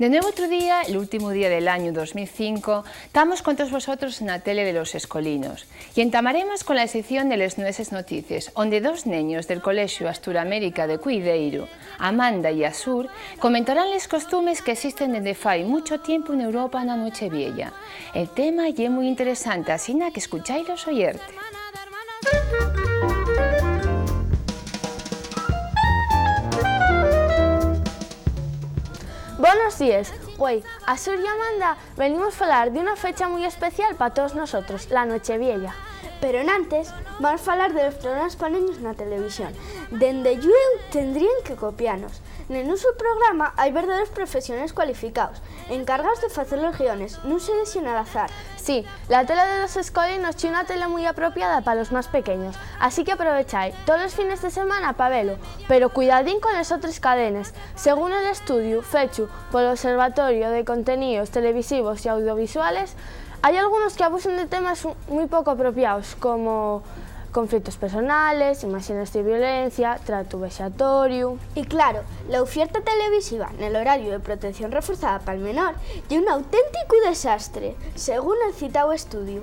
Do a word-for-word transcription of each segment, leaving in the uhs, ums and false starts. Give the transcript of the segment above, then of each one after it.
De nuevo otru día, l'últimu día del añu dos mil cinco, tamos con toos vosotros na tele de los escolinos, y entamaremos con la sección de les nueses noticies, onde dos neños del Colexio Asturamérica de Cuideiru, Amanda y Asur, comentarán les costumes que existen dende fai mucho tiempu n'Europa na Nueche Vieya. El tema ye mui interesante, asina qu'escuchái-los oyerte. Bonos díes. Güei, Asur y Amanda, venimos falar d'una fecha mui especial pa toos nosotros, la Nueche Vieya. Pero enantes, vamos falar de los programas pa neños na televisión. Dende llueu tendríen que copianos. Nel nuesu programa hai verdaderos profesionales cualificaos, encargaos de facer los guiones, nun se dexen al azar. Sí, la tele de los escolinos ye una tele mui apropiada pa los más pequeños, así que aprovechái tolos fines de semana pa velo, pero cuidadín con les otres cadenes. Según el estudiu fechu pol Observatorio de Conteníos Televisivos y Audiovisuales, hai algunos que abusen de temas mui poco apropiaos, como conflictos personales, imágenes de violencia, tratu vexatoriu. Y claro, la ufierta televisiva nel horariu de protección reforzada pal menor ye un auténticu desastre, según el citáu estudiu.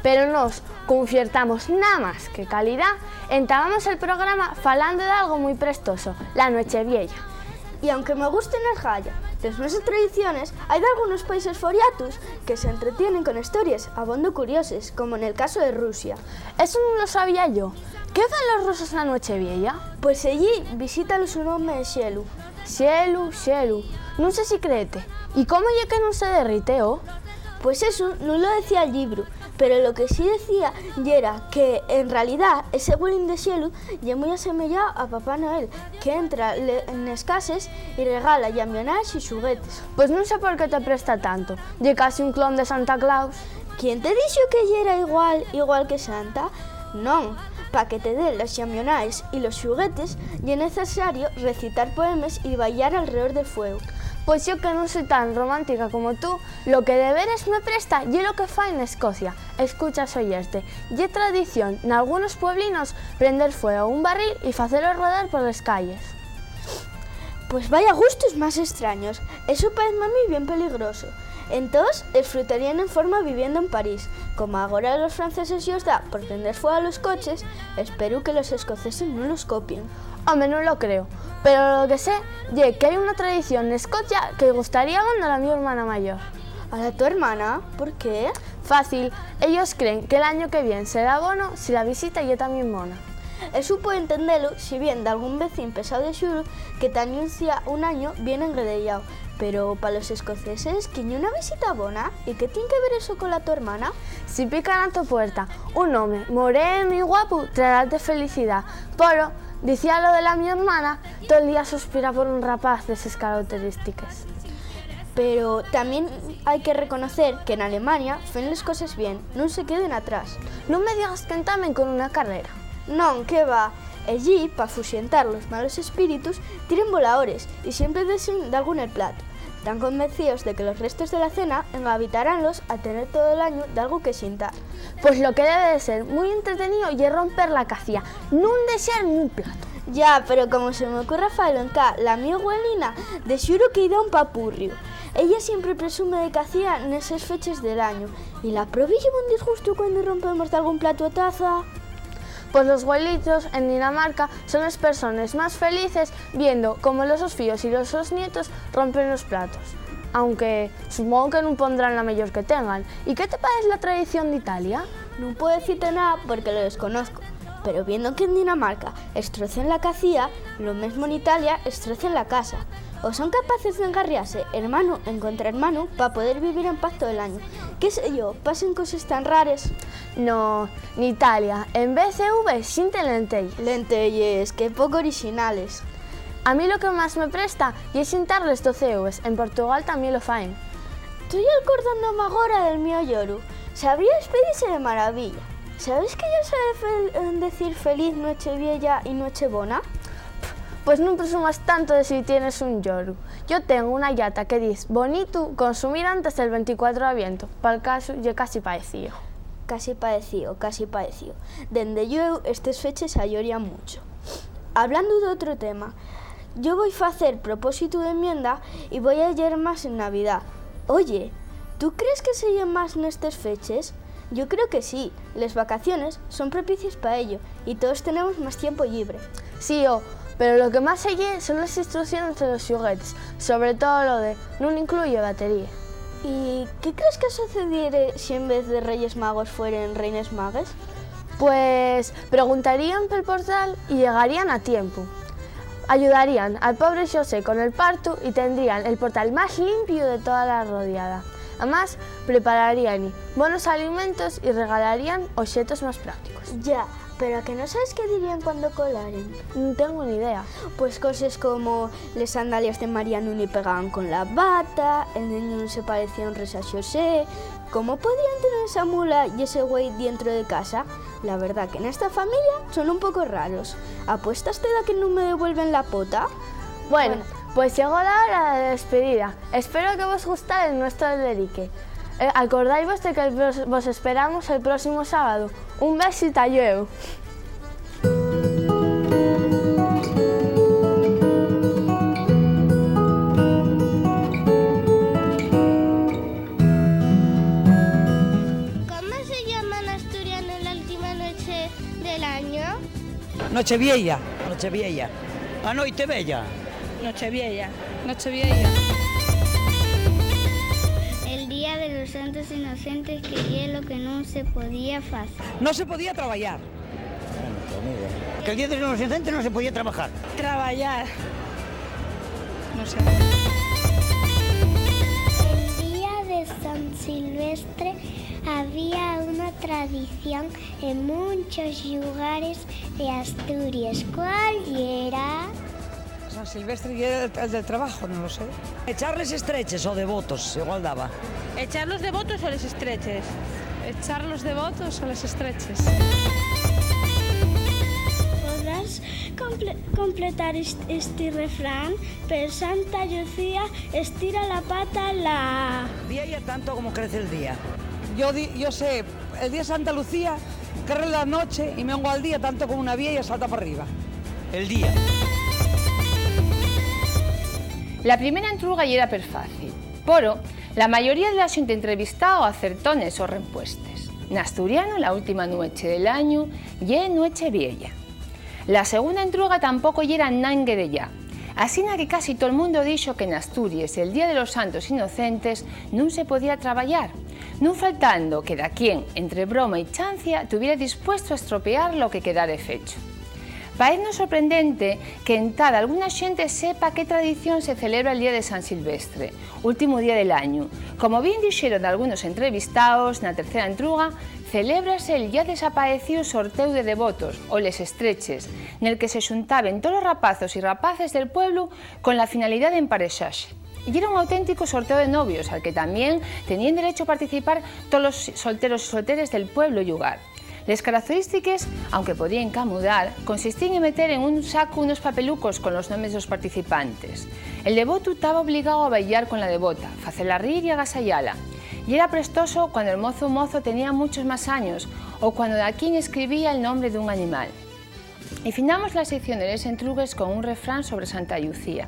Pero nós, como ufiertamos namás que calidá, entamamos el programa falando d'algo mui prestoso, la Nueche Vieya. Y aunque me gusten a gaya les nueses tradiciones, hai dalgunos países foriatos que s'entretienen con histories abondo curioses, como nel casu de Rusia. Eso nun lo sabía yo. ¿Qué fan los rusos na Nueche Vieya? Pues ellí visítalos un home de xelu. Xelu, xelu. Nun sé si creete. ¿Y cómo ye que nun se derrite, ho? Pues eso nun lo decía'l llibru, pero lo que sí decía yera que, en realidá, ese güelín de xelu ye mui asemeyao a Papá Noel, qu'entra le-, nes cases y regala llamionaes y xuguetes. Pues nun sé por qué te presta tanto. Ye casi un clon de Santa Claus. ¿Quién te dixo que yera igual, igual que Santa? Non, pa que te dé les llamionaes y los xuguetes ye necesario recitar poemes y bailar alredor del fueu. Pues yo, que nun soi tan romántica como tú, lo que de veres me presta ye lo que fai n'Escocia. Escucha, soyerte. Ye tradición nalgunos pueblinos prender fueu a un barril y facelo rodar por les calles. Pues vaya gustos más estraños. Eso paezme a mí bien peligroso. Entós, esfrutaríen enforma viviendo en París. Como agora a los franceses yos da por prender fueu a los coches, espero que los escoceses nun los copien. Home, nun lo creo. Pero lo que sé ye que hai una tradición n'Escocia que-y gustaría abondo a la mi hermana mayor. ¿A la to hermana? ¿Por qué? Fácil, ellos creen que l'año que vien será bono si la visita ye tamién bona. Eso puedo entendelo si vien d'algún vecín pesao de xuru que t'anuncia un año bien enguedeyao. Pero pa los escoceses, ¿quién ye una visita bona? ¿Y qué tien que ver eso cola to hermana? Si pica na to puerta un home morenu y guapu, traráte felicidá. Polo, dicía lo de la mi hermana, tol día suspira por un rapaz d'eses carauterístiques. Pero tamién hai que reconocer que n'Alemaña fen les coses bien, nun se queden atrás. Nun me digas qu'entamen con una carrera. Non, qué va. Ellí, pa afuxentar los malos espíritus, tiren voladores y siempre dexen dalgo nel platu. Tán convencíos de que los restos de la cena engavitaranlos a tener todo l'añu dalgo que xintar. Pues lo que debe de ser mui entretenío ye romper la cacía, nun dexar nun plato. Ya, pero como se m'ocurra faelo encá la mi güelina, de xuru que-y da un papurriu. Ella siempre presume de cacía neses feches del añu, y la probe lleva un disgustu cuando rompemos dalgún platu o taza. Pues los güelitos en Dinamarca son les persones más felices viendo cómo los sos fíos y los sos nietos rompen los platos. Aunque supongo que nun pondrán la meyor que tengan. ¿Y qué te paez la tradición d'Italia? Nun puedo dicite nada porque lo desconozco, pero viendo que en Dinamarca estrocen la cacía, lo mesmo n'Italia estrocen la casa. O son capaces d'engarriase hermanu en contra hermanu pa poder vivir en paz todo l'añu. ¿Qué sé yo? Pasen coses tan rares. No, n'Italia, en vez de uves, xinten lentelles. Lentelles, qué poco orixinales. A mí lo que más me presta ye xintar les doce uves. En Portugal tamién lo faen. Toi alcordándome agora del mio lloru. Sabría despedise de maravilla. ¿Sabes que yá sabe fel-, decir feliz Nueche Vieya y Nueche Bona? Pues nun presumas tanto de si tienes un lloru. Yo tengo una llata que diz bonitu consumir antes del venticuatro d'avientu. Pal casu, ye casi paecío. Casi paecío, casi paecío. Dende llueu, estes feches ayorían muncho. Hablando d'otru tema, Yo voi facer propósitu d'enmienda y voi lleer más en Navidá. Oye, ¿tú crees que se lle más nestes feches? Yo creo que sí, les vacaciones son propicies pa ello y toos tenemos más tiempu llibre. Sí, ho, pero lo que más se lle son les instrucciones de los xuguetes, sobre todo lo de "nun incluye batería". ¿Y qué crees que sucediere si en vez de Reyes Magos fueren Reines Magues? Pues preguntarían pel portal y llegarían a tiempu. Ayudarían al pobre Xosé con el partu y tendrían el portal más limpiu de toda la rodiada. Amás, prepararían bonos alimentos y regalarían oxetos más prácticos. Ya, pero ¿a que no sabes qué dirían cuando colaren? No tengo ni idea. Pues coses como les sandalias de María nun-y pegaban con la bata, el neño nun se parecía un res a Xosé, ¿cómo podían tener esa mula y ese güei dientro de casa? La verdá que nesta familia son un poco raros. ¿Apuestas, Teda, que nun me devuelven la pota? Bueno, bueno, pues llegó la hora de despedida. Espero que vos gustare el nuestro alberique. Eh, acordaivos de que vos, vos esperamos el próximo sábado. Un besu y ta llueu. ¿Cómo se llama en asturiano la última noche del año? Nocheviella. Nocheviella. A noite vella. Nocheviella. Nocheviella. El Día de los Santos Inocentes, que ye lo que nun se podía facer. No se podía trabayar. Que el Día de los Inocentes no se podía trabajar. Trabayar. No sé. El día de San Silvestre había una tradición en munchos llugares de Asturies. ¿Cuál yera? San Silvestre y el, el del trabajo, no lo sé. Echar les estreches o devotos, igual daba. ¿Echar los devotos o les estreches? Echar los devotos o les estreches. ¿Podrás comple-, completar est-, esti refrán? Per Santa Llucía, estira la pata la. Viella tanto como crece el día. Yo di-, yo sé, el día de Santa Lucía, crece la noche y mengua el día tanto como una viella salta para arriba. El día. La primera entruga yera perfácil. Poro, la mayoría de la xente entrevistao acertó nes sos rempuestes. N'asturianu, la última nueche del añu ye Nueche Viella. La segunda entruga tampoco yera nangue de yá, asina que casi tol mundo dixo que n'Asturies el Día de los Santos Inocentes nun se podía trabayar, nun faltando que daquién, entre broma y chancia, tuviera dispuesto a estropear lo que quedare fecho. Paeznos sorprendente que entá dalguna xente sepa qué tradición se celebra el día de San Silvestre, últimu día del añu. Como bien dixeron dalgunos entrevistaos, na tercera entruga celébrase el yá desapaecíu sortéu de devotos, o les estreches, nel que se xuntaben tolos rapazos y rapaces del pueblu con la finalidá d'emparexaxe. Yera un auténtico sortéu de novios, al que tamién teníen derechu a participar tolos solteros y solteres del pueblu y llugar. Les característiques, aunque podíen camudar, consistíen en meter en un sacu unos papelucos con los nomes de los participantes. El devotu taba obligáu a bailar con la devota, facela rir y agasayala. Yera prestoso cuando el mozu o mozo tenía munchos más años o cuando daquién escribía el nombre d'un animal. Y finamos la sección de les entrugues con un refrán sobre Santa Llucía.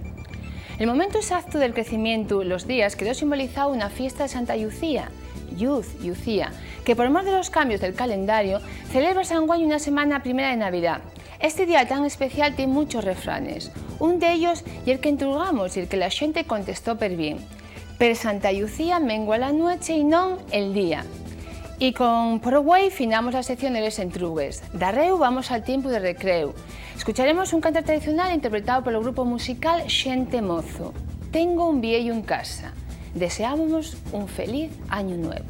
El momentu exactu del crecimientu los días quedó simbolizáu na fiesta de Santa Llucía, Lluz, Llucía, que por mor de los cambios del calendario, celébrase anguaño una semana primera de Navidá. Esti día tan especial tien munchos refranes. Un d'ellos ye'l qu'entrugamos y el que la xente contestó perbién. Per Santa Llucía mengua la nueche y non el día. Y con por güei finamos la sección de les entrugues. Darréu vamos al tiempu de recréu. Escucharemos un cantar tradicional interpretao pol grupu musical Xente Mozu. Tengo un vieyu en casa. Deseámonos un feliz añu nuevu.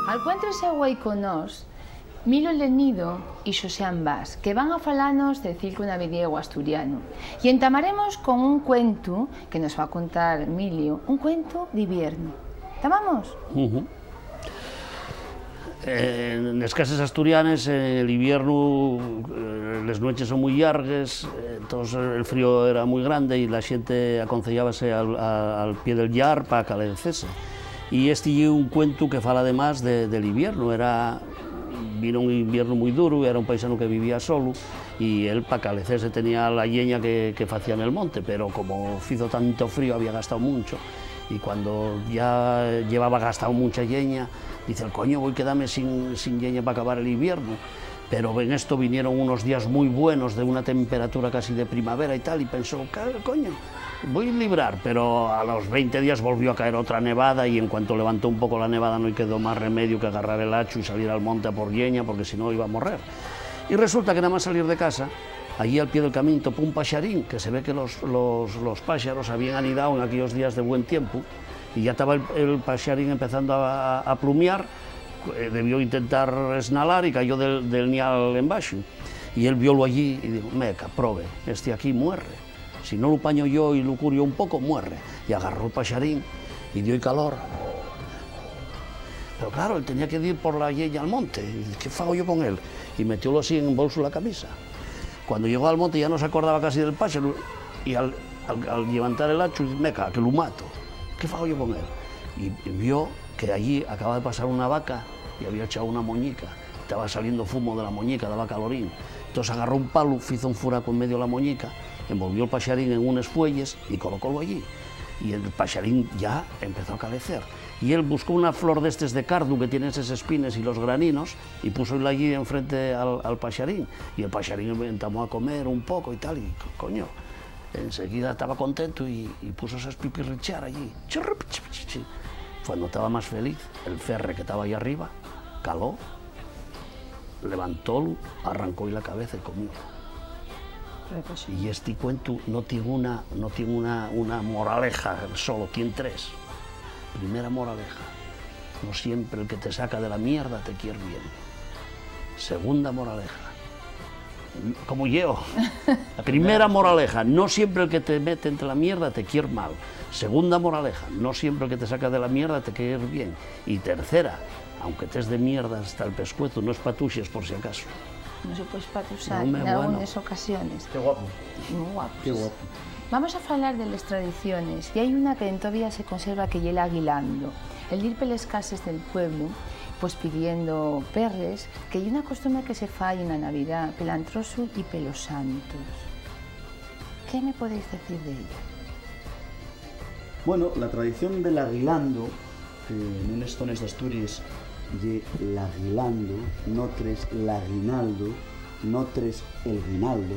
Alcuéntrese güei con nós Milo Lenido y Xosé Ambás, que van a falanos de circu navidiegu asturianu. Y entamaremos con un cuentu que nos va contar Milio, un cuentu d'hibiernu. ¿Tamamos? Ujú. Eh, nes cases asturianes, eh, l'hibiernu, eh, les nueches son mui llargues, eh, entós el frío era mui grande y la xente aconseyábase al, a-, al pie del llar pa calecese. Y esti ye un cuentu que fala además de, del hibiernu. Era, vino un hibiernu mui duru, era un paisanu que vivía solu y él pa calecese tenía la lleña que, que facía nel monte, pero como fizo tanto frío, había gastao muncho, y cuando ya llevaba gastao muncha lleña, dice el: "Coño, voi quedame sin, sin lleña pa acabar el hibiernu". Pero en esto vinieron unos días muy buenos, de una temperatura casi de primavera y tal, y pensó: "Ca-, coño, voi librar". Pero a los veinte días volvió a caer otra nevada, y en cuanto levantó un poco la nevada, no quedó más remedio que agarrar el hachu y salir al monte a por lleña, porque si no iba a morrer. Y resulta que nada más salir de casa, allí al pie del camín topó un paxarín, que se ve que los, los, los páxaros habían anidao en aquellos días de buen tiempu, y ya taba el, el paxarín empezando a, a, a plumiar. Eh, debió intentar esnalar y cayó del, del nial embaxo. Y él viólo allí y dijo: "Meca, probe, este aquí muerre. Si no lo paño yo y lo curio un poco, muerre". Y agarró el paxarín y dio-y calor. Pero claro, él tenía que ir por la lleña al monte. Y dice: "¿Qué fago yo con él?". Y metiólo así en bolsu la camisa. Cuando llegó al monte ya no se acordaba casi del páxaru, y al, al, al llevantar el hachu, dice: "Meca, que lo mato. ¿Qué fago yo con él?". Y, y vio que allí acaba de pasar una vaca y había echado una moñica. Estaba saliendo fumo de la moñica, daba calorín. Entonces agarró un palu, fizo un furaco en medio de la moñica, envolvió el paxarín en unes fueyes y colocólo allí. Y el paxarín ya empezó a calecer. Y él buscó una flor de estes de cardu que tiene eses espines y los graninos, y púsola allí enfrente al, al paxarín. Y el paxarín entamó a comer un poco y tal, y, co-, coño, enseguida estaba contento y, y púsose a espipirrichar allí. Chirrup, chip, chip, chip. Cuando estaba más feliz, el ferre que estaba ahí arriba, caló, levantólo, arrancó-y la cabeza y comió. Pero, pues, y este cuentu no tiene una, no tiene una, una moraleja solo, tiene tres. Primera moraleja: no siempre el que te saca de la mierda te quiere bien. Segunda moraleja, como yo. Primera moraleja: no siempre el que te mete entre la mierda te quiere mal. Segunda moraleja: no siempre el que te saca de la mierda te quiere bien. Y tercera: aunque tes de mierda hasta el pescuezu, no espatuxes por si acaso. No se puede espatusar. Home, en algunes ocasiones. Qué guapo. Muy guapo. Qué guapo. Vamos a falar de les tradiciones. Y hai una que entodavía se conserva, que ye l'aguilando. El dir peles cases del pueblo, pues, pidiendo perres, que ye una costumbre que se fai en la Navidá, pel Antroxu y pelos Santos. ¿Qué me podéis decir de ella? Bueno, la tradición del aguilando, eh, en unes zones d'Asturies, ye l'aguilando, notres l'aguinaldo, notres el guinaldo,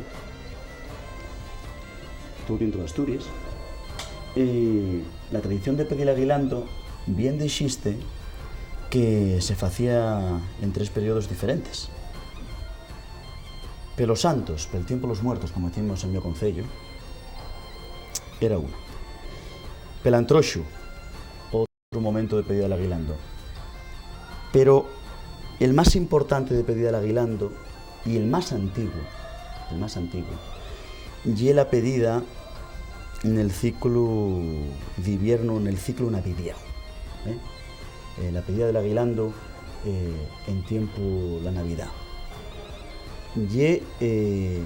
todo dentro d'Asturies. Eh, la tradición de pedir aguilando, bien dixiste que se facía en tres periodos diferentes. Pelos santos, pel tiempo los muertos, como decimos en mi concello, era una. Pel Antroxu, otro momento de pedida del aguilando. Pero el más importante de pedida del aguilando, y el más antiguo, el más antiguo, ye la pedida nel ciclu d'hibiernu, nel ciclu navidiegu, ¿eh? Eh, la pedida del aguilando, eh, en tiempu la Navidá. Ye, eh,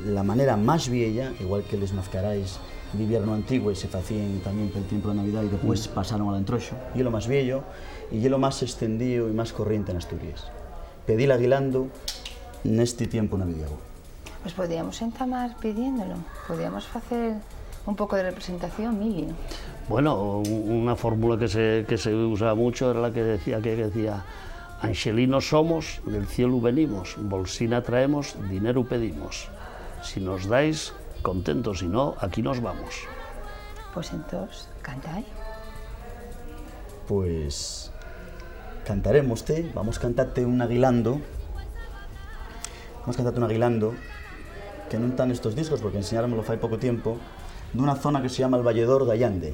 la manera más vieya, igual que les mazcarais d'hibiernu antigües se facíen tamién pel tiempu la Navidá y depués pasaron al Antroxu, ye lo más vieyo y ye lo más estendío y más corriente en Asturies. Pedí l'aguilando nesti tiempu navidiegu. Pues podríamos entamar pidiéndolo. Podríamos facer un poco de representación, Milio. Bueno, u-, una fórmula que se, que se usaba mucho era la que decía, que decía: "Anxelinos somos, del cielu venimos, bolsina traemos, dineru pedimos. Si nos dais, contentos, si no, aquí nos vamos". Pues entós, cantai. Pues cantarémoste, vamos cantate un aguilando. Vamos cantate un aguilando que nun ta nestos discos, porque enseñáronmelo fai poco tiempo, d'una zona que se llama el Valledor d'Allande.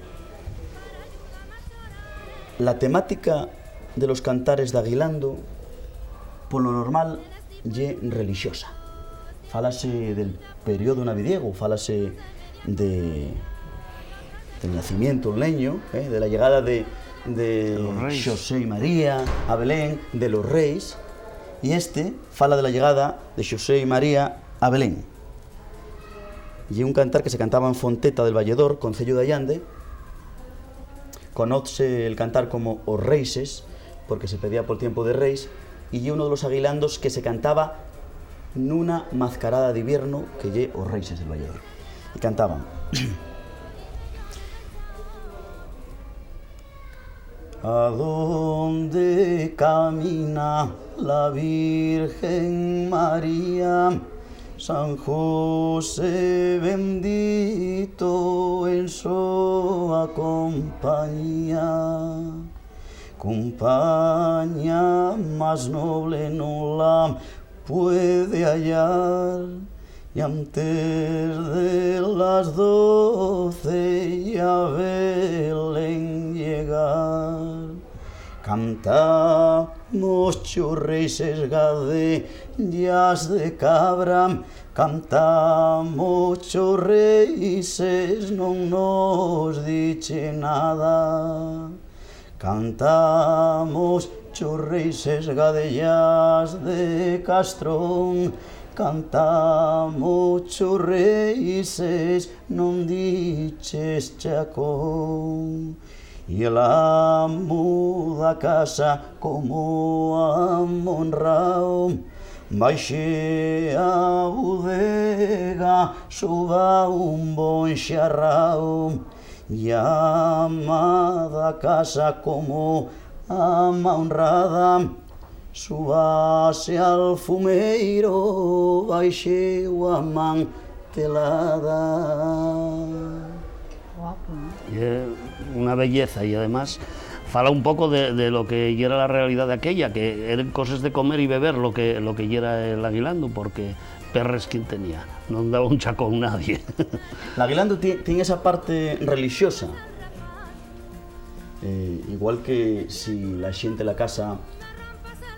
La temática de los cantares d'Aguilando, polo normal, ye relixosa. Fálase del periodu navidiegu, fálase de, del nacimiento del neño, eh, de la llegada de, de Los reis. Xosé y María a Belén, de los reis, y este fala de la llegada de Xosé y María a Belén. Ye un cantar que se cantaba en Fonteta del Valledor, conceyu d'Allande. Conozse el cantar como Os Reises, porque se pedía pol tiempu de reis, y ye uno de los aguilandos que se cantaba nuna mazcarada d'ivierno, que ye Os Reises del Valledor. Y cantaban. Adonde camina la Virgen María, San José bendito en so compañía. Compañía más noble no la puede hallar, y antes de las doce ya velen llegar. Cantamos, chorreises, gadellas de cabra, cantamos, chorreises, non nos diche nada. Cantamos, chorreises, gadellas de castrón, cantamos, chorreises, non diches chacón. Y el amo da casa, como amo honrao, baixe a bodega, suba un bon xarrao. Llama da casa, como ama honrada, subase al fumeiro, baixe a man telada. Guapo, ¿no? Ye una belleza, y además fala un poco de, de lo que yera la realidá d'aquella, que eren coses de comer y beber lo que, lo que yera el aguilando, porque perres, ¿quién tenía? Non daba un chacón nadie. L'aguilando ti-, tien esa parte relixosa. Eh, igual que si la xente, la casa,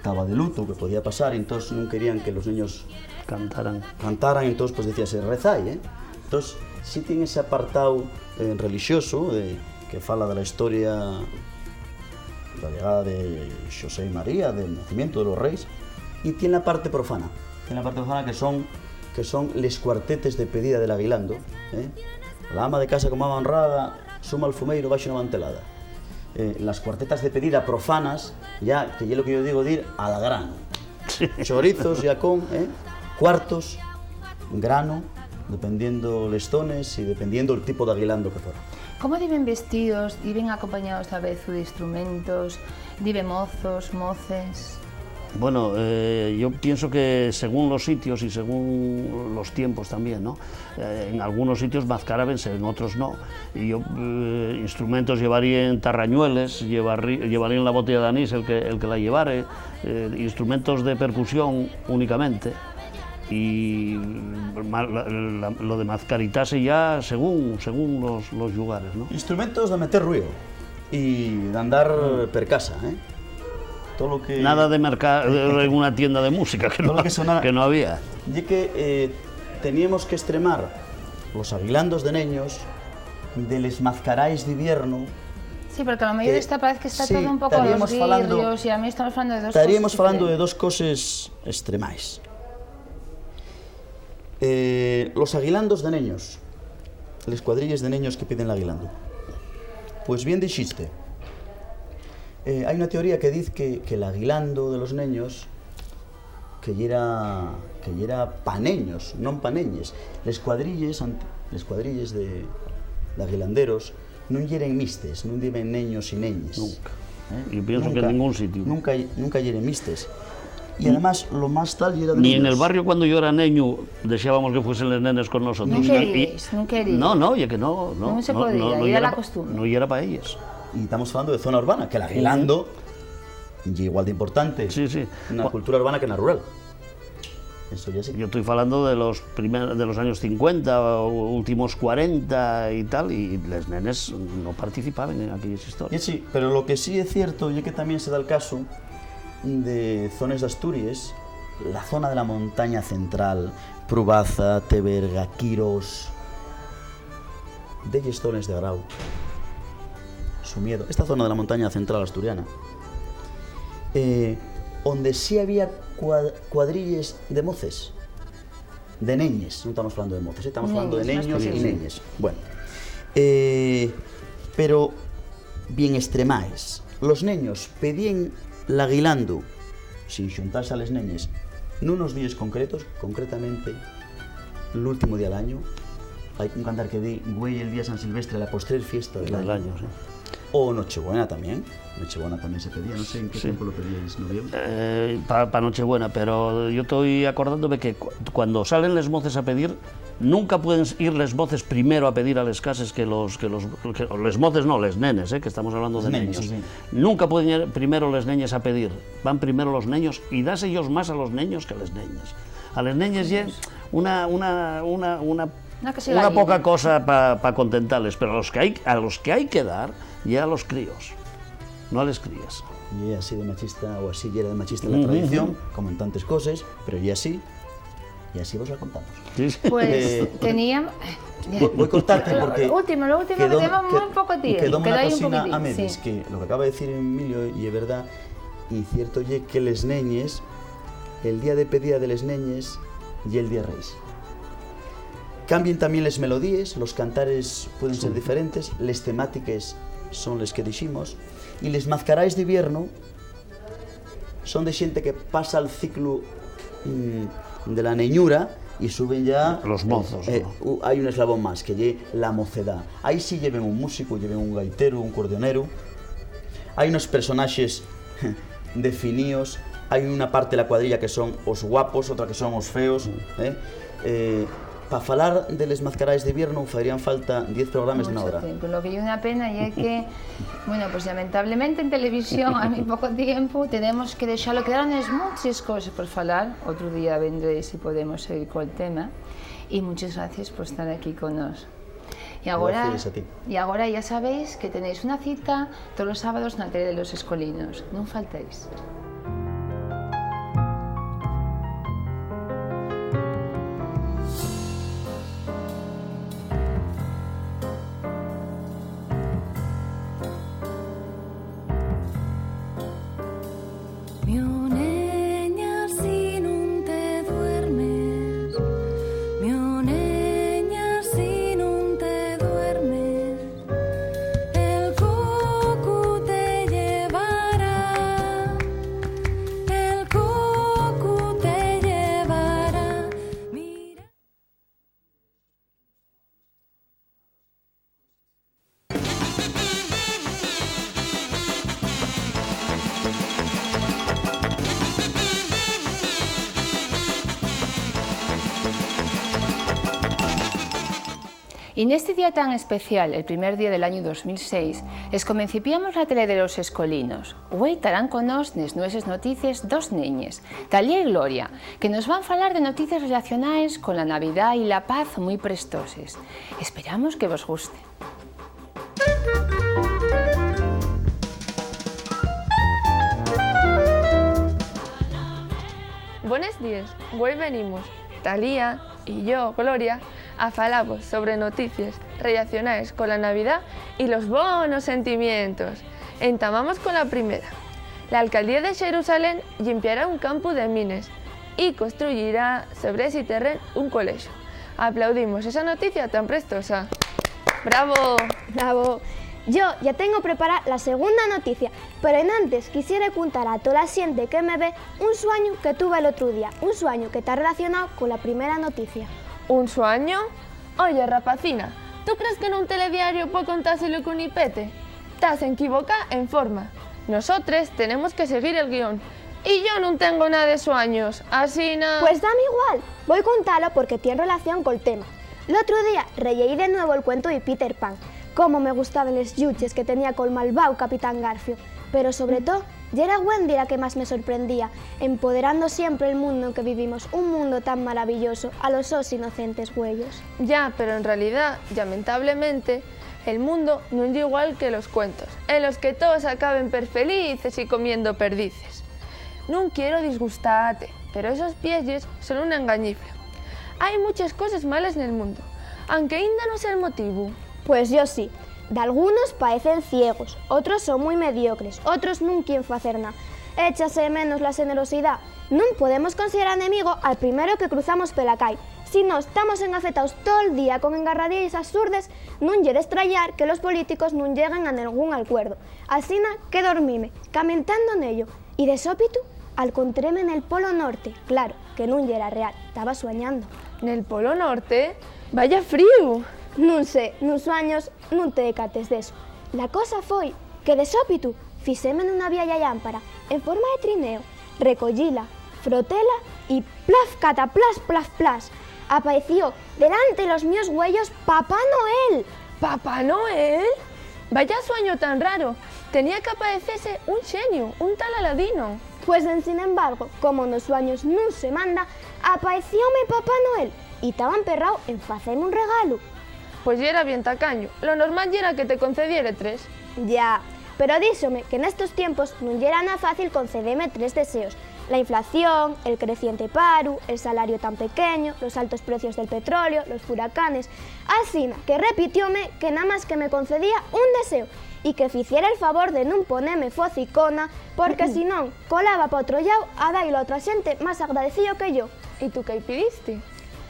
taba de luto, que podía pasar, entós nun querían que los neños Cantaran. Cantaran, entós, pues, decíase, "Rezai", ¿eh? Entós, sí tien ese apartau, eh, relixoso, de, que fala de la historia, la llegada de Xosé y María, del nacimiento de los reis, y tien la parte profana. Tien la parte profana, que son, que son les cuartetes de pedida del aguilando, ¿eh? La ama de casa, como ama honrada, suma al fumeiro, baixe una mantelada. Eh, las cuartetas de pedida profanas, ya, que ye lo que yo digo, dir al grano. Sí. Chorizos, yacón, ¿eh? Cuartos, grano, dependiendo les zones y dependiendo el tipo d'aguilando que fuera. ¿Cómo diben vestidos? ¿Diben acompañados tal vez de instrumentos? ¿Diben mozos, moces? Bueno, eh, yo pienso que según los sitios y según los tiempos también, ¿no? Eh, en algunos sitios mazcarábense, en otros no. Y yo, eh, instrumentos llevaríen tarrañueles, llevarri-, llevaríen la botella de anís el que, el que la llevare, eh, instrumentos de percusión únicamente. Y ma-, la, la, lo de mazcaritase ya según, según los, los llugares, ¿no? Instrumentos de meter ruido y d'andar per casa, ¿eh? Todo lo que Nada de mercar en una tienda de música, que todo no, lo que sonara. Que no había. Ye que, eh, teníamos que estremar los aguilandos de neños de les mazcarais d'ivierno. Sí, porque a lo mejor que esta parece que está sí, todo un poco a los estaríamos falando, guirrios, y a mí estamos hablando de dos estaríamos cosas falando de diferentes. Dos coses estremais. Eh, los aguilandos de neños, les cuadrilles de neños que piden l'aguilando. Pues bien dixiste, eh, hai una teoría que diz que, que l'aguilando de los neños que yera, que yera pa neños, non pa neñes. Les cuadrilles, ant-, les cuadrilles de, d'aguilanderos nun yeren mistes, nun diben neños y neñes. Nunca. ¿Eh? Yo pienso que en ningún sitio. Nunca, nunca yeren mistes. Y además, lo más tal yera de neños. Ni en el barrio, cuando yo era neño, deseábamos que fuesen les nenes con nosotros. Nun queríais, nun queríais. No, no, ye que no, no, nun se podía, no, no yera la costumbre. No yera pa ellas. Y estamos hablando de zona urbana, que l'aguilando ye igual de importante. Sí, sí. Na cultura urbana que na rural. Eso ya sí. Yo estoy falando de los primer-, de los años cincuenta, o últimos cuarenta y tal, y les nenes no participaban en aquellas historias. Y sí, pero lo que sí es cierto es que también se da el caso de zonas de Asturias, la zona de la montaña central, Prubaza, Teberga, Quirós, delles zones de Grau, Sumiedo, esta zona de la montaña central asturiana, eh, onde sí había cua-, cuadrilles de moces, de neñes, non estamos falando de moces, eh, estamos falando de neños, neños y neñes. Bueno, eh, pero bien estremaes. Los neños pedíen la guilando, sin xuntarse a les neñes, nunos díes concretos, concretamente l'último día del añu, hai un cantar que di, güei, el día San Silvestre, la postrer fiesta del añu. Del añu, sí. O Nochebuena también. Nochebuena también se pedía, no sé en qué tiempo lo pedíais, ¿no veo? Eh, pa, pa Nochebuena, pero yo estoy acordándome que cu-, cuando salen les moces a pedir, nunca pueden ir les moces primero a pedir a les cases que los, que los, que, les moces no, les nenes, eh, que estamos hablando de neños. Neños, sí, sí. Nunca pueden ir primero les neñes a pedir, van primero los neños y das ellos más a los neños que a les neñes. A les neñes ye una, una, una, una, una poca cosa pa, pa contentales, pero a los que hay, a los que hay que dar, ye a los críos, no a les crías. Y así de machista, o así yera de machista la tradición, como en tantes coses, pero y así, y así vos la contamos. Sí, sí. Pues, eh, tenía, voy, voy cortarte porque último, lo último, que quedó, tenemos que, muy poco tiempo, quedó una cosina a medias, sí. Que lo que acaba de decir Emilio, y es verdad, y cierto ye que les neñes, el día de pedida de les neñes y el día reis. Cambien también les melodíes, los cantares pueden ser diferentes, les temátiques son les que diximos, y les mazcaraes d'hibiernu son de xente que pasa el ciclu, mm, de la neñura y suben ya los mozos, eh, ¿no? U-, hay un eslabón más, que ye la mocedá. Ahí sí lleven un músico, lleven un gaiteru, un cordeoneru. Hay unos personaxes definíos, hai una parte de la cuadrilla que son os guapos, otra que son os feos, ¿eh? Eh, pa falar de les mazcaraes d'hibiernu farían falta diez programes d'una hora. Mucho tiempo. Lo que ye una pena ye que, bueno, pues lamentablemente en televisión hai muy poco tiempo, tenemos que dexalo. Quedaron munches coses por falar. Otro día vendré si podemos seguir col tema. Y muchas gracias por estar aquí con nos. Y agora, gracias a ti. Y agora ya sabéis que tenéis una cita todos los sábados na tele de los escolinos. Non faltéis. Mio neña, si nun te duermes, mio neña, si nun te duermes, el cocu te llevará, el cocu te llevará. Mira. Y nesti día tan especial, el primer día del añu dos mil seis, escomencipiamos la tele de los escolinos. Güei tarán con nós nes nueses noticies dos neñes, Talía y Gloria, que nos van falar de noticies relacionaes con la Navidá y la paz mui prestoses. Esperamos que vos guste. Bones díes, güei venimos, Talía y yo, Gloria, a falavos sobre noticies rellacionaes cola Navidá y los bonos sentimientos. Entamamos cola primera. La alcaldía de Xerusalén llimpiará un campu de mines y construyirá sobre esi terrén un colexu. Aplaudimos esa noticia tan prestosa. ¡Bravo! Bravo. Yo ya tengo prepará la segunda noticia, pero enantes quisiera contar a tola xente que me ve un suañu que tuve l'otru día, un suañu que ta relacionao cola primera noticia. ¿Un suañu? Oye, rapacina, ¿tú crees que nun telediario pue contáselo con ipete? Tas enquivocá en forma. Nosotres tenemos que seguir el guión. Y yo nun tengo na de suaños, asina. Pues dame igual, voi contalo porque tien relación col tema. L'otru día releí de nuevo el cuentu de Peter Pan. Cómo me gustaben les lluches que tenía col malváu Capitán Garfio, pero sobre too, Yera Wendy la que más me sorprendía, empoderando siempre el mundo en que vivimos, un mundo tan maravilloso a los sos inocentes güeyos. Ya, pero en realidá, llamentablemente, el mundo nun ye igual que los cuentos, en los que toos acaben perfelices y comiendo perdices. Nun quiero disgustate, pero esos pielles son una engañifla. Hai muches coses males nel mundo, anque aínda no sea el motivu. Pues yo sí. Dalgunos paecen ciegos, otros son mui mediocres, otros nun quieren facer na. Échase de menos la xenerosidá. Nun podemos considerar enemigo al primero que cruzamos pela cai. Si nós tamos engafetaos tol día con engarradielles absurdes, nun ye d'estrayar que los políticos nun lleguen a nengún alcuerdo. Asina que dormime, camentando nello, y de sópitu alcontréme nel Polo Norte. Claro, que nun yera real, taba suañando. Nel Polo Norte? Vaya fríu! Nun sé, nun suaños, nun te decates d'eso. La cosa foi que de sópitu fixéme nuna viella llámpara en forma de trineo, recoyíla, frotéla y plaf, cataplas, plaf, plas, apaeció delante los mios güeyos Papá Noel. ¿Papá Noel? Vaya suaño tan raro. Tenía qu'apaecese un xeniu, un tal Aladino. Pues, ensin embargo, como nos suaños nun se manda, apaecióme Papá Noel y taba emperrao en faceme un regalu. Pues yera bien tacañu, lo normal yera que te concediere tres. Ya, pero díxome que nestos tiempos nun yera na fácil concedeme tres deseos: la inflación, el creciente paru, el salario tan pequeño, los altos precios del petróleo, los furacanes. Asina que repitióme que namás que me concedía un deseo y que ficiera el favor de nun poneme focicona, porque si non, colaba pa otro llau a dailu a otra xente más agradecío que yo. ¿Y tú qué pidiste?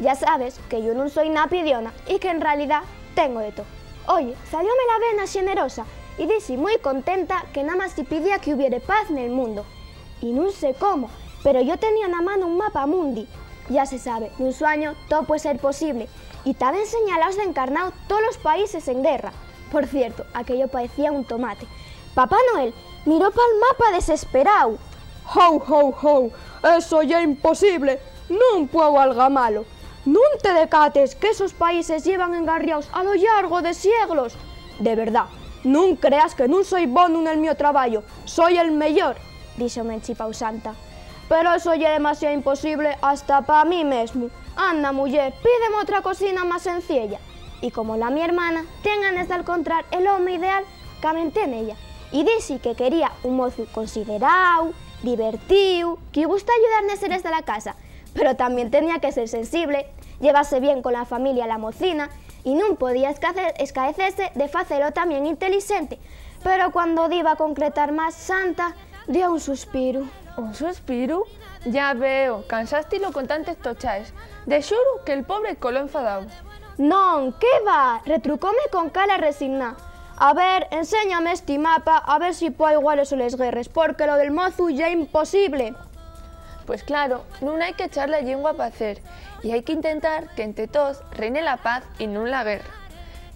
Ya sabes que yo nun soi na pidiona y que en realidá tengo de to. Oye, salióme la vena xenerosa y dixi mui contenta que namás si pidía que hubiere paz nel mundo. Y nun sé cómo, pero yo tenía na mano un mapa mundi. Ya se sabe, nun suaño to pue ser posible, y taben señalaos d'encarnao tolos países en guerra. Por cierto, aquello paecía un tomate. Papá Noel miró pal mapa desesperao. Ho, ho, ho, eso ye imposible, nun pueu algamalo. ¿Nun te decates qu'esos países llevan engarriaos a lo llargo de sieglos? De verdá, nun creas que nun soi bonu nel mio trabayo, soi el meyor, díxome enchipao Santa. Pero eso ye demasiao imposible hasta pa mi mesmu. Anda, muyer, pídeme otra cosina más senciella. Y como la mi hermana tien ganes d'alcontrar el home ideal, camenté nella y dixi que quería un mozu considerao, divertíu, que gustara ayudar nes seres de la casa, pero tamién tenía que ser sensible, llevase bien con la familia la mocina, y nun podía escace-, escaecese de facelo tamién intelixente. Pero cuando diba a concretar más, Santa dio un suspiru. ¿Un suspiru? Ya veo, cansástilo con tantes tochaes. De xuru que'l pobre coló enfadao. Non, qué va, retrucóme con cara resigná. A ver, enséñame esti mapa, a ver si pueu iguales les guerres, porque lo del mozu ye imposible. Pues claro, nun hai que echar la llingua pa hacer, y hai que intentar que ente toos reine la paz y nun la guerra.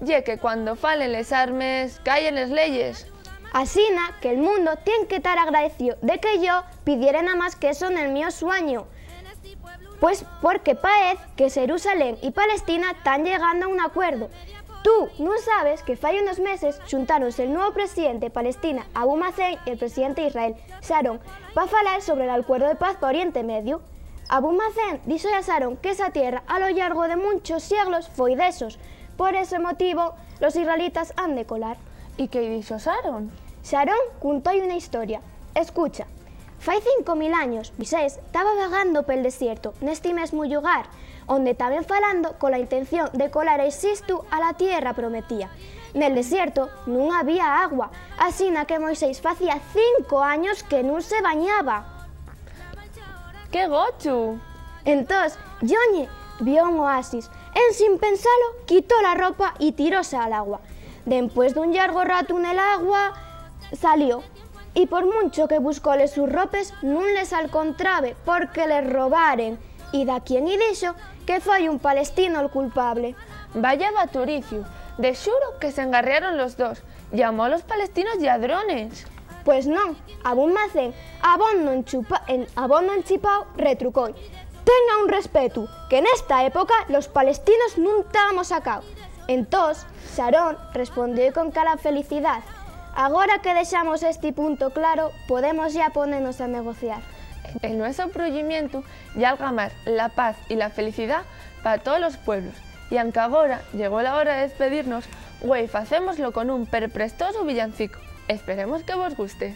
Ye que cuando falen les armes, callen les leyes. Asina que'l mundo tien que tar agradecío de que yo pidiere namás qu'eso nel mio suañu. Pues porque paez que Xerusalén y Palestina tán llegando a un acuerdo. Tú nun sabes que fai unos meses xuntáronse el nuevo presidente de Palestina, Abu Mazen, y el presidente d'Israel, Sharon, pa falar sobre l'alcuerdo de paz pa Oriente Mediu. Abu Mazen díxo-y a Sharon qu'esa tierra a lo llargo de munchos sieglos foi d'esos. Por ese motivo, los israelitas han de colar. ¿Y qué dixo Sharon? Sharon cuntó-y una historia. Escucha. Fai cinco mil años, Moisés taba vagando pel desierto, nesti mesmu llugar, onde taben falando cola intención de colar Exitu a la tierra prometía. Nel desierto nun había agua, asina que Moisés facía cinco años que nun se bañaba. ¡Qué gochu! Entós, Joñe vio un oasis. Ensin pensalo, quitó la ropa y tiróse al agua. Dempués d'un llargo ratu nel agua, salió. Y por muncho que buscó les sus ropes, nun les alcontrabe, porque les robaren. Y daquién-y dixo que foi un palestino'l culpable. Vaya baturiciu, de xuru que s'engarriaron los dos. Llamó a los palestinos lladrones. Pues non, Abu Mazen, abondo enchupa-, en-, abondo enchipao, retrucó-y: "Tenga un respetu, que nesta época los palestinos nun tábamos acá". Entós, Sharon respondió-y con cara felicidá: Agora que dexamos esti punto claro, podemos yá ponenos a negociar. El nueso proyimientu ye algamar la paz y la felicidá pa tolos pueblos, y anque agora llegó la hora de despedirnos, güei facémoslo con un perprestosu villancicu. Esperemos que vos guste.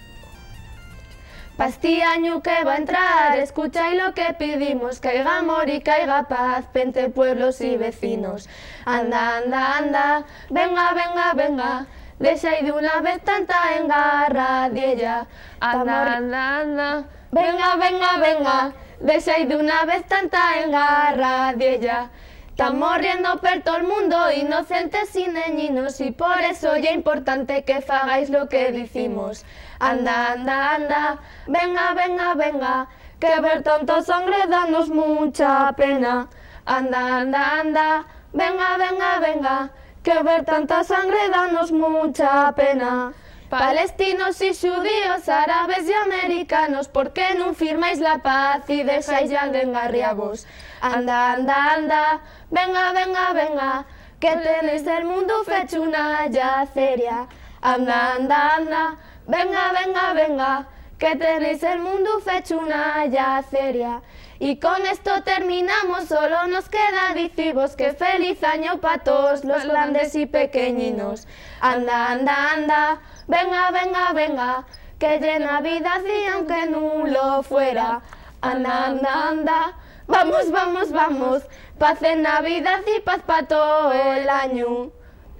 Pa esti añu que va entrar, escuchai lo que pidimos, qu'haiga amor y qu'haiga paz pente pueblos y vecinos. Anda, anda, anda, venga, venga, venga, deixai d'una vez tanta engarradiella. Anda, anda, anda, venga, venga, venga, deixai d'una vez tanta engarradiella. Ta morriendo per tol mundo inocentes y neñinos, y por eso ye importante que fagáis lo que dicimos. Anda, anda, anda, venga, venga, venga, que ver tanta sangre danos mucha pena. Anda, anda, anda, venga, venga, venga, que ver tanta sangre danos mucha pena. Palestinos y xudíos, árabes y americanos, ¿por qué nun firmáis la paz y dexáis ya d'engarriavos? Anda, anda, anda, venga, venga, venga, que tenéis el mundu fechu una yaceria. Anda, anda, anda, venga, venga, venga, que tenéis el mundu fechu una yaceria. Y con esto terminamos, solo nos queda dicivos que feliz año pa toos los grandes y pequeñinos. Anda, anda, anda, venga, venga, venga, que ye Navidad y aunque nun lo fuera. Anda, anda, anda, vamos, vamos, vamos, paz en Navidad y paz pa todo el año.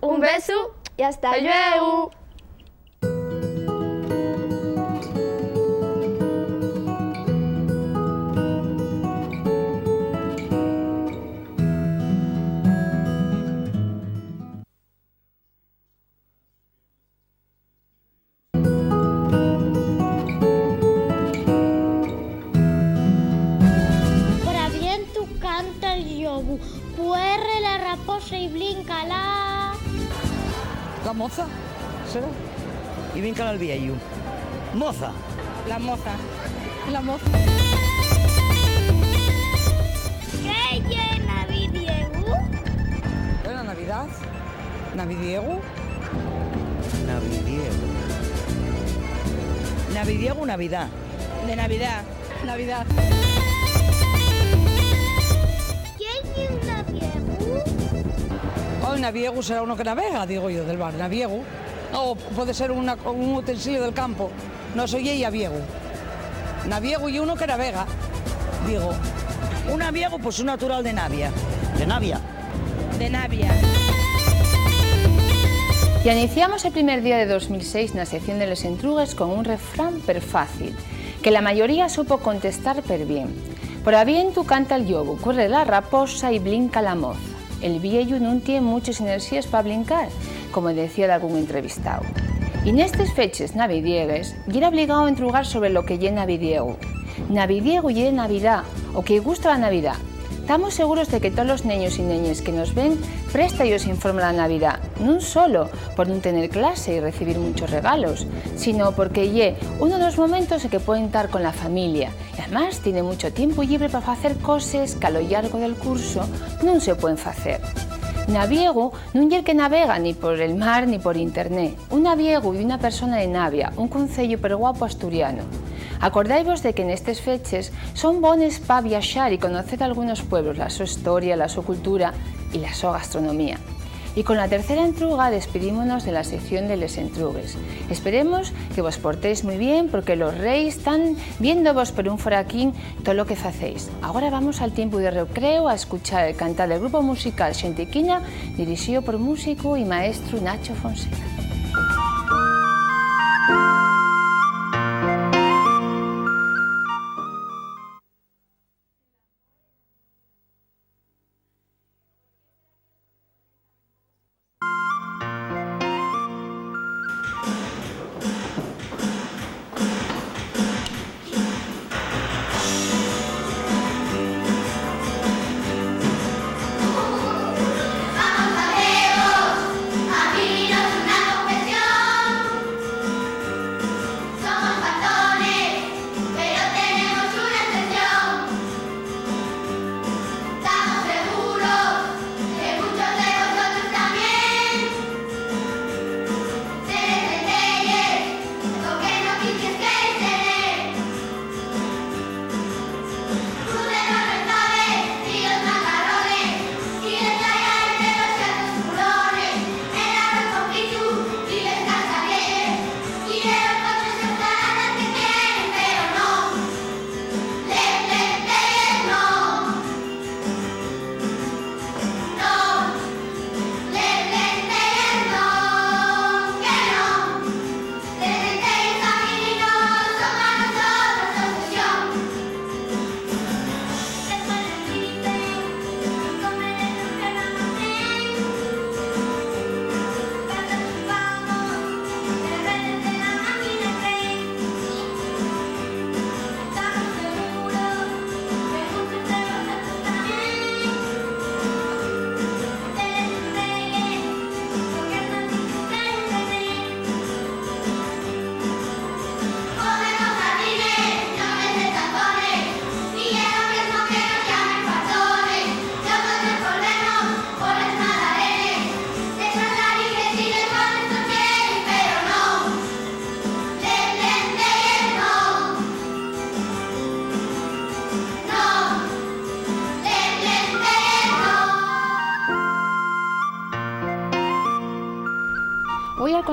Un besu y hasta luego. Por avientu canta el llobu, cuerre la raposa y blinca la... La moza, ¿será? Y brinca al vieyu. Moza. La moza. La moza. ¿Qué ye Navidiegu? ¿Era Navidad? ¿Navidiegu? Navidiegu. Navidiegu, Navidá. De Navidad. Navidad. ¿Quién ye un naviegu? Oh, un naviegu será uno que navega, digo yo, del bar, naviegu. O puede ser una, un utensilio del campo. No, soy ella, viegu. Naviegu ye uno que navega, digo. Un naviegu, pues un natural de Navia. De Navia. De Navia. Y aniciamos el primer día de dos mil seis na sección de les entrugues con un refrán perfácil, que la mayoría supo contestar perbién. Por avientu canta el llobu, cuerre la raposa y blinca la moza. El vieyu nun tien muches enerxíes pa blincar, como decía dalgún entrevistáu. Y nestes feches navidiegues, yera obligao entrugar sobre lo que ye Navidiegu. Navidiegu ye Navidá, o que-y gusta la Navidá. Tamos seguros de que tolos neños y neñes que nos ven presta-yos informe la Navidá, nun solo por nun tener clase y recibir munchos regalos, sino porque ye unu de los momentos en que pueden tar con la familia, y, amás, tiene muncho tiempu llibre pa facer coses qu'a lo llargo del curso nun se pueden facer. Naviegu nun ye'l que navega ni por el mar ni por internet. Un naviegu ye una persona de Navia, un conceyu perguapu asturianu. Acordaivos de que nestes feches son bones pa viaxar y conocer algunos pueblos, la so historia, la so cultura y la so gastronomía. Y con la tercera entruga despidímonos de la sección de les entrugues. Esperemos que vos portéis mui bien, porque los reis tán viéndovos per un foraquín tolo que facéis. Agora vamos al tiempu de recreo a escuchar el cantar del grupu musical Xentiquiña, dirixío por músicu y maestru Nacho Fonseca.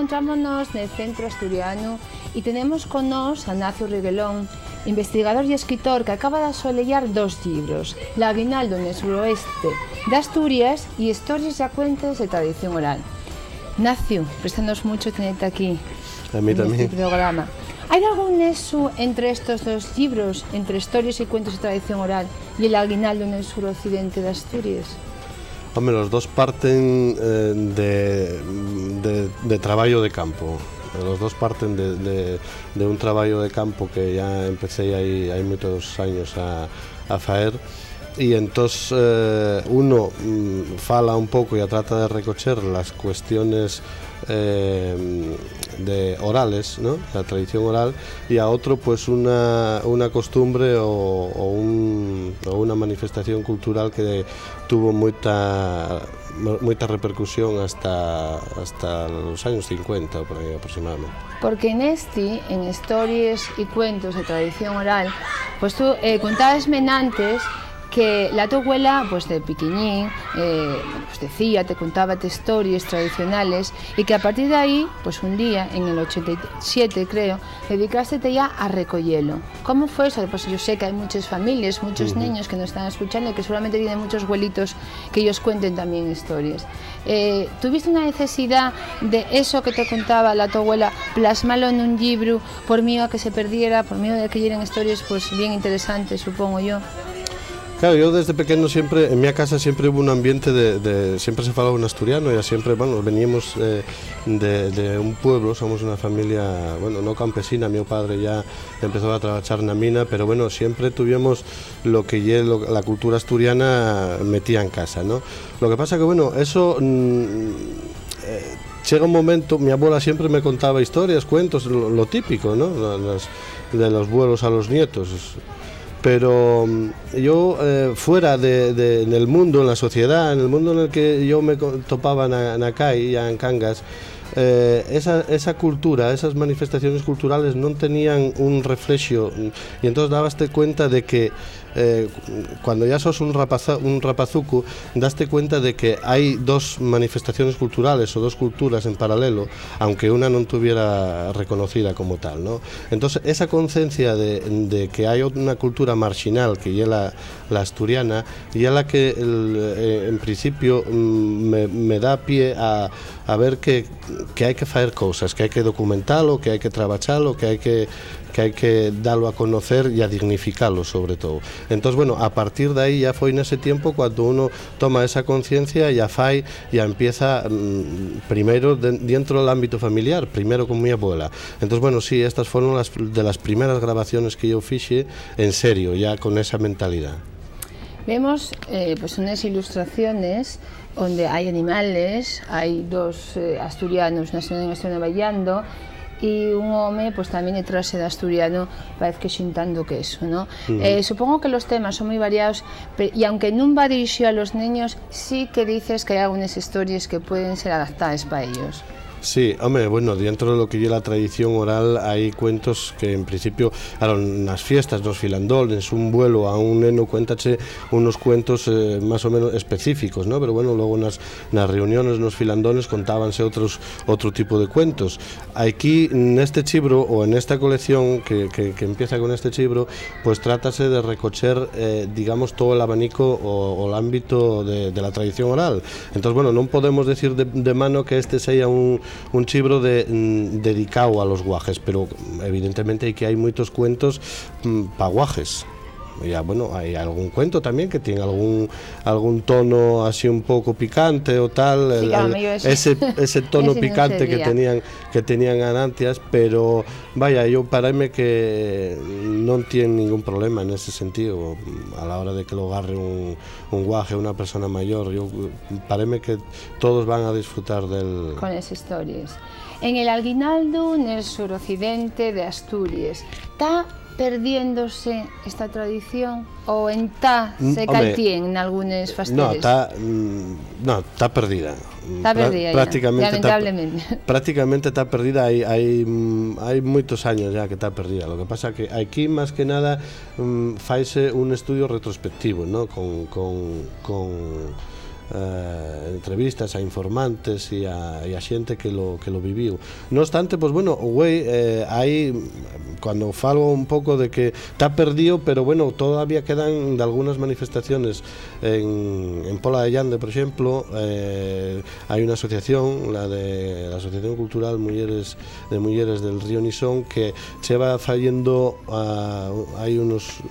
Vámonos nel Centru Asturianu y tenemos con nós a Nacio Riguelón, investigador y escritor que acaba d'asoleyar dos llibros, L'Aguinaldu nel suroeste d'Asturies y Histories ya cuentes de tradición oral. Nacio, préstanos mucho tenerte aquí en este programa. ¿Hai algún nexu entre estos dos llibros, entre Histories y cuentos de tradición oral y El Aguinaldu nel suroccidente d'Asturies? Home, los dos parten, eh, de, de, de trabayo de campo. Los dos parten de, de, de un trabayo de campo que ya empecé hai, hai muchos años a, a faer. Y entós, eh, uno, mm, fala un poco y trata de recocher las cuestiones, eh, de orales, ¿no? La tradición oral, y a otro, pues, una, una costumbre o, o un, o una manifestación cultural que tuvo muita, muita repercusión hasta, hasta los años cincuenta o por ahí aproximadamente. Porque nesti, en Histories y cuentos de tradición oral, pues tú, eh, contábesme enantes que la to abuela, pues, de piquiñín, eh, pues, decía, te contaba histories tradicionales y que a partir de ahí, pues, un día, en el ochenta y siete, creo, dedicástete ya a recoyelo. ¿Cómo fue eso? Pues yo sé que hay muchas familias, muchos niños que nos están escuchando y que seguramente tienen muchos abuelitos que ellos cuenten también historias. Eh, ¿tuviste una necesidad de eso que te contaba la to abuela, plasmalo en un llibru, por miedo a que se perdiera, por miedo de que yeren historias, pues, bien interesantes, supongo yo? Claro, yo desde pequeño siempre, en mi casa siempre hubo un ambiente de, de- siempre se falaba en asturiano, ya siempre, bueno, veníamos, eh, de, de un pueblo, somos una familia, bueno, no campesina, mi padre ya empezó a trabajar na mina, pero bueno, siempre tuvimos lo que ye lo- la cultura asturiana metía en casa, ¿no? Lo que pasa que, bueno, eso, mm, eh, llega un momento, mi abuela siempre me contaba historias, cuentos, lo, lo típico, ¿no? La- las- de los buelos a los nietos. Pero, mm, yo, eh, fuera de, de- en el mundo, en la sociedad, en el mundo en el que yo me co- topaba na, na cai, ya en Cangas, eh, esa, esa cultura, esas manifestaciones culturales no tenían un reflexo, mm, y entonces dabaste cuenta de que, eh, cuando ya sos un rapaza- un rapazuco, daste cuenta de que hay dos manifestaciones culturales o dos culturas en paralelo, aunque una no estuviera reconocida como tal, ¿no? Entonces, esa conciencia de, de que hay una cultura marginal, que ya la, la asturiana, y a la que, el, eh, en principio, mm, me, me da pie a, a ver que, que hay que faer cosas, que hay que documentarlo, que hay que trabajarlo, que hay que, que hay que darlo a conocer y a dignificarlo, sobre todo. Entonces, bueno, a partir de ahí ya fue en ese tiempo cuando uno toma esa conciencia, ya fai, ya empieza, mm, primero de- dentro del ámbito familiar, primero con mi abuela. Entonces, bueno, sí, estas fueron las, de las primeras grabaciones que yo fixe en serio, ya con esa mentalidad. Vemos, eh, pues, unas ilustraciones onde hai animales, hai dos, eh, asturianos, una señora y una señora bailando, y un home, pues, también de traxe d'asturiano, parece que xintando queso, ¿no? Eh, supongo que los temas son muy variados, pe- y aunque nun va dirixido a los neños, sí que dices que hai algunas historias que pueden ser adaptadas pa ellos. Sí, home, bueno, dentro de lo que ye la tradición oral hai cuentos que, en principio, claro, nas fiestas, nos filandones, un buelo a un neno, cuéntache unos cuentos, eh, más o menos específicos, ¿no? Pero bueno, luego nas, nas reuniones, nos filandones, contábanse otros, otro tipo de cuentos. Aquí, neste chibro, o en esta colección que, que, que empieza con este chibro, pues trátase de recocher, eh, digamos, todo el abanico o, o el ámbito de, de la tradición oral. Entonces, bueno, non podemos decir de, de mano que este sea un, un chibro de, mm, dedicao a los guajes, pero evidentemente hai que hai muitos cuentos, mm, pa guajes. Ya, bueno, hay algún cuento también que tiene algún, algún tono así un poco picante o tal, sí, el- claro, el- medio ese. Ese, ese tono ese no picante que sería. Tenían, que tenían anantias, pero vaya, yo parece-me que no tiene ningún problema en ese sentido a la hora de que lo agarre un, un guaje, una persona mayor. Yo, parece-me que todos van a disfrutar del... Con las historias. En el Aguinaldu, nel suroccidente de Asturias, ¿ta perdiéndose esta tradición o entá se caltién nalgunes fasteres? No, ta, mm, no, ta perdida. Ta perdida ya, prácticamente ta, lamentablemente. Prácticamente ta perdida, hai, hai, mm, hai moitos años ya que ta perdida. Lo que pasa que aquí, más que nada, mm, faise un estudio retrospectivo, ¿no? Con, con, con, eh, entrevistas a informantes y a, y a xente que lo, que lo viviu. No obstante, pues bueno, güei, eh, hai, cuando falo un poco de que ta perdido, pero bueno, todavía quedan de algunas manifestaciones en, en Pola de Llande, por exemplo, eh, hai una asociación, la de la Asociación Cultural Muyeres, de Muyeres del Río Nisón, que lleva fayendo, ah, hai unos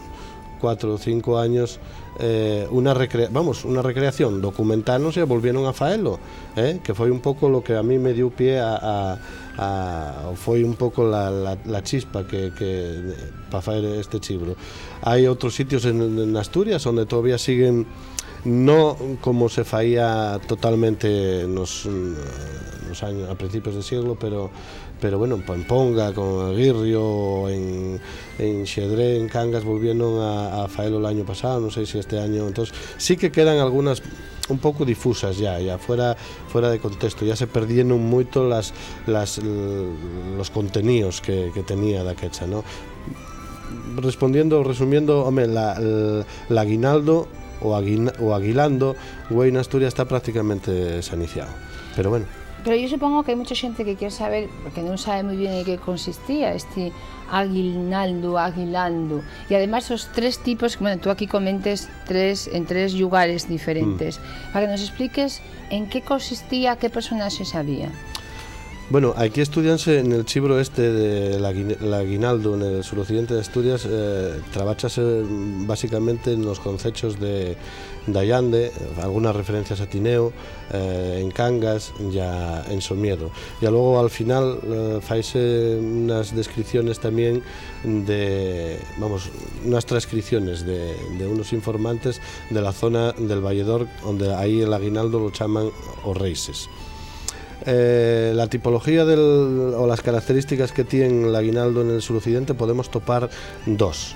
cuatro o cinco años, eh, una recre-, vamos, una recreación, documentáronse y volvieron a faelo, eh, que foi un poco lo que a mí me dio pie a, a, a, foi un poco la, la, la chispa que, que, pa faer este chibro. Hai otros sitios en, en Asturias onde todavía siguen, no como se faía totalmente nos, nos años, a principios de siglo, pero, pero bueno, en Ponga, con Aguirrio, en, en Xedré, en Cangas, volvieron a, a faelo el año pasado, no sé si este año. Entonces, sí que quedan algunas un poco difusas ya, ya fuera, fuera de contexto, ya se perdieron mucho las, las, l-, los contenidos que, que tenía daquecha, ¿no? Respondiendo, resumiendo, home, la, l-, l'aguinaldo o aguin-, o aguilando, güei, en Asturias está prácticamente saniciado. Pero bueno. Pero yo supongo que hay mucha gente que quiere saber, porque no sabe muy bien en qué consistía este aguinaldo, aguilando. Y además esos tres tipos, bueno, tú aquí comentes tres, en tres lugares diferentes. Mm. Para que nos expliques en qué consistía, qué personajes había. Bueno, aquí estudianse en el chibro este de l'aguin-, l'aguinaldo, en el suroccidente de Asturias, eh, trabáchase, mm, básicamente en los concechos de, d'Allande, algunas referencias a Tineo, eh, en Cangas ya en Somiedo. Y luego al final, eh, faise unas descripciones también de, vamos, unas transcripciones de, de unos informantes de la zona del Valledor, donde ahí el aguinaldo lo llaman os reises. Eh, la tipología del, o las características que tiene el aguinaldo en el suroccidente podemos topar dos.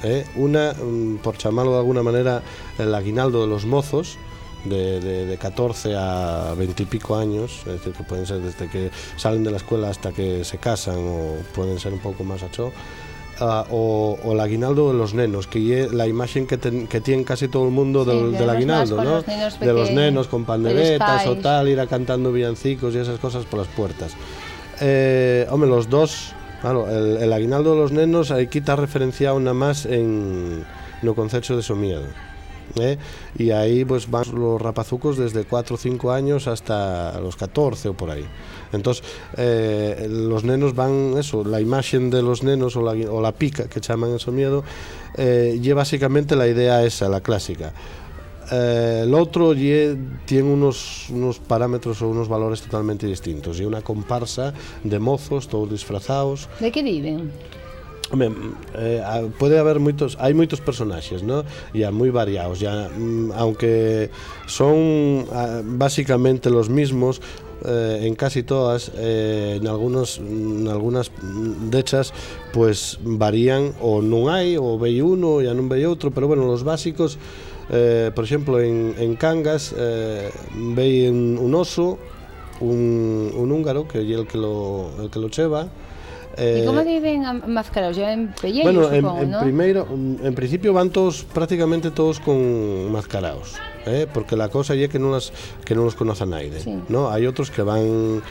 ¿Eh? Una, mm, por llamarlo de alguna manera, el aguinaldo de los mozos, de, de, de catorce a veinte y pico años, es decir, que pueden ser desde que salen de la escuela hasta que se casan, o pueden ser un poco más achó, ah, o, o el aguinaldo de los nenos, que ye la imagen que ten-, que tiene casi todo el mundo. Sí, del, del aguinaldo, ¿no? De los nenos con panderetas o tal, ir a cantando villancicos y esas cosas por las puertas. Eh, hombre, los dos, claro, el, el aguinaldo de los nenos aquí está referenciado nada más en no concecho de Somiedo, ¿eh? Y ahí, pues, van los rapazucos desde cuatro o cinco años hasta los catorce o por ahí. Entonces, eh, los nenos van, eso, la imagen de los nenos o la, o la pica que llaman en Somiedo, eh, ye básicamente la idea esa, la clásica. Eh, el otro ye, tiene unos, unos parámetros o unos valores totalmente distintos. Y una comparsa de mozos, todos disfrazados. ¿De qué viven? Hombre, eh, a-, puede haber muchos, hay muchos personajes, ¿no? Ya muy variados, ya, mm, aunque son, ah, básicamente los mismos, eh, en casi todas, eh, en algunos, en algunas, mm, de ellas, pues varían, o no hay, o ve uno, ya no ve otro, pero bueno, los básicos, eh, por ejemplo, en, en Cangas, eh, ve un, un oso, un, un húngaro, que es el que lo, el que lo lleva. ¿Y cómo, eh, viven am-, mascarados? Ya en pellejo, bueno, en, supongo, en ¿no? Primero, en principio van todos, prácticamente todos con mascarados, ¿eh? Porque la cosa ya que no las, que no los conoce nadie, sí, ¿no? Hay otros que van,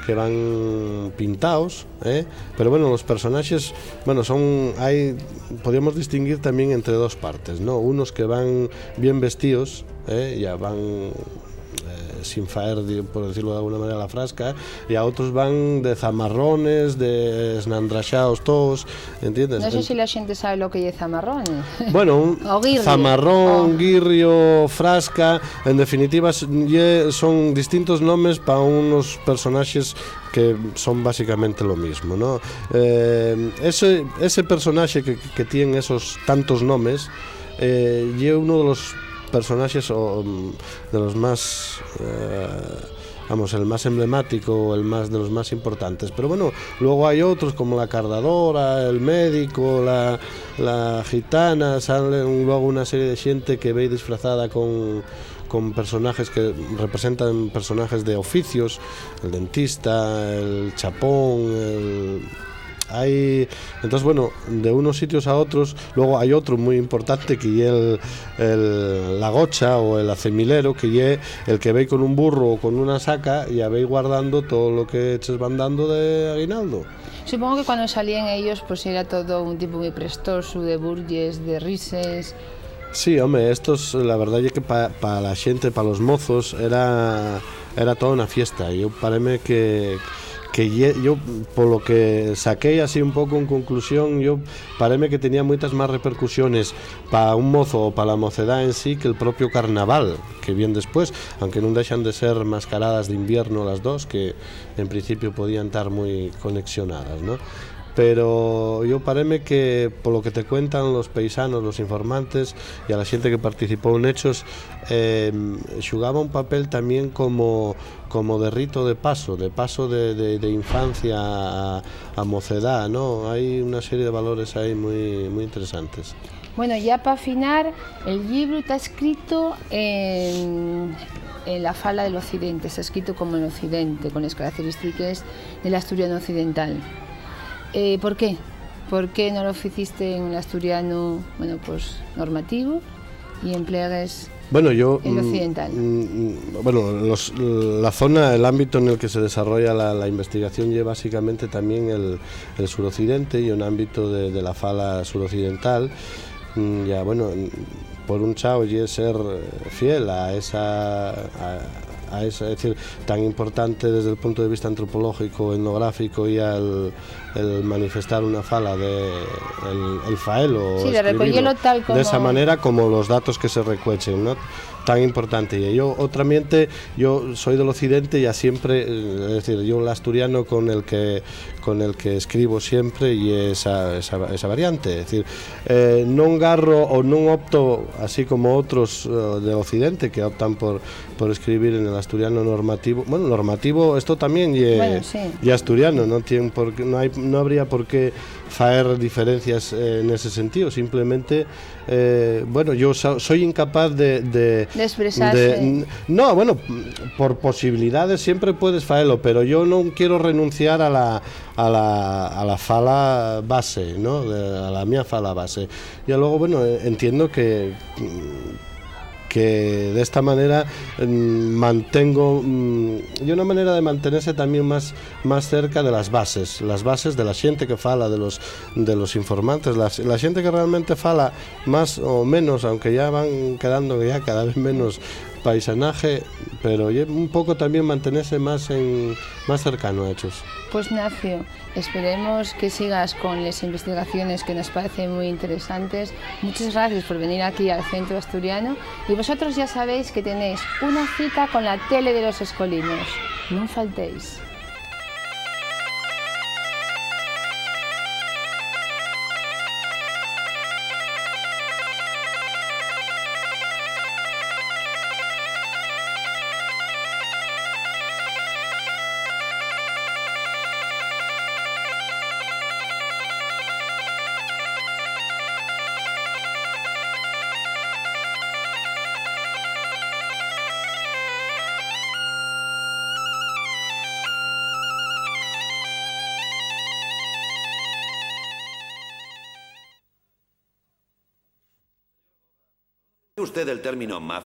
que van pintados, ¿eh? Pero bueno, los personajes, bueno, son, hay, podríamos distinguir también entre dos partes, ¿no? Unos que van bien vestidos, ¿eh? Ya van, eh, sin faer, di-, por decirlo de alguna manera, la frasca, y a otros van de zamarrones, de esnandraxaos todos, ¿entiendes? No sé si la gente sabe lo que es zamarrón. Bueno, un zamarrón, guirrio, frasca, en definitiva, s-, ye, son distintos nombres pa unos personajes que son básicamente lo mismo, ¿no? Eh, ese, ese personaje que, que tiene esos tantos nombres, eh, ye uno de los personajes, o, mm, de los más, eh, vamos, el más emblemático, el más, de los más importantes. Pero bueno, luego hay otros como la cardadora, el médico, la, la gitana, salen luego una serie de gente que ve disfrazada con, con personajes que representan personajes de oficios, el dentista, el chapón, el, Hai, entós, bueno, de unos sitios a otros, luego hai otro mui importante que ye el, el, la gocha o el acemilero, que ye el que ve con un burro o con una saca y ya ve guardando todo lo que eches van dando de aguinaldo. Supongo que cuando salían ellos, pues era todo un tipo muy prestoso, de burgues, de rises. Sí, home, estos, la verdad ye que pa, pa la xente, pa los mozos, era, era toda una fiesta. Yo pareme que, que ye, yo, polo que saqué así un poco en conclusión, yo pareme que tenía muitas más repercusiones pa un mozo o pa la mocedá en sí que el propio carnaval, que vien después, aunque nun dexan de ser mascaradas d'invierno las dos, que en principio podían tar mui conexionadas, ¿no? Pero yo pareme que, polo que te cuentan los paisanos, los informantes y a la xente que participó en hechos, eh, xugaba un papel también como, como de rito de paso, de paso de, de, de infancia a, a mocedá, ¿no? Hai una serie de valores ahí muy, muy interesantes. Bueno, ya pa finar, el llibru ta escrito en, en la fala del occidente, está escrito como en occidente, con les característiques del asturiano occidental. Eh, ¿por qué? ¿Por qué no lo ficiste en un asturiano, bueno, pues, normativo y emplegues Bueno, yo, el mm, occidental? Mm, mm, bueno, los, la zona, el ámbito en el que se desarrolla la, la investigación ye básicamente también el, el suroccidente y un ámbito de, de la fala suroccidental. Mm, ya, bueno, mm, por un chao ye ser, eh, fiel a esa, a, a esa, es decir, tan importante desde el punto de vista antropológico, etnográfico y al, el manifestar una fala de el, el faelo o Sí, de escribilo recoyelo tal de esa como manera como los datos que se recuechen, ¿no? Tan importante. Y yo, otro ambiente, yo soy del occidente y ya siempre, eh, es decir, yo el asturiano con el que, con el que escribo siempre y esa, esa, esa variante, es decir, eh, non garro o non opto, así como otros, eh, de occidente que optan por, por escribir en el asturiano normativo. Bueno, normativo, esto también ye, Bueno, sí. ye asturiano, no tien por qué, no hay, no habría por qué faer diferencias, eh, en ese sentido. Simplemente, eh, bueno, yo so-, soy incapaz de, de, De expresarse. de, n-, no, bueno, por posibilidades siempre puedes faelo, pero yo no quiero renunciar a la, a la, a la fala base, ¿no? De, a la mía fala base. Y luego, bueno, eh, entiendo que, mm, que de esta manera, mm, mantengo, mm, y una manera de mantenerse también más, más cerca de las bases, las bases de la xente que fala, de los, de los informantes, la, la xente que realmente fala más o menos, aunque ya van quedando ya cada vez menos paisanaje, pero ye un poco también mantenerse más en, más cercano a hechos. Pues, Nacio, esperemos que sigas con les investigaciones que nos parecen muy interesantes. Muchas gracias por venir aquí al Centro Asturiano. Y vosotros ya sabéis que tenéis una cita con la tele de los escolinos. Nun faltéis. ¿Usted el término mafia?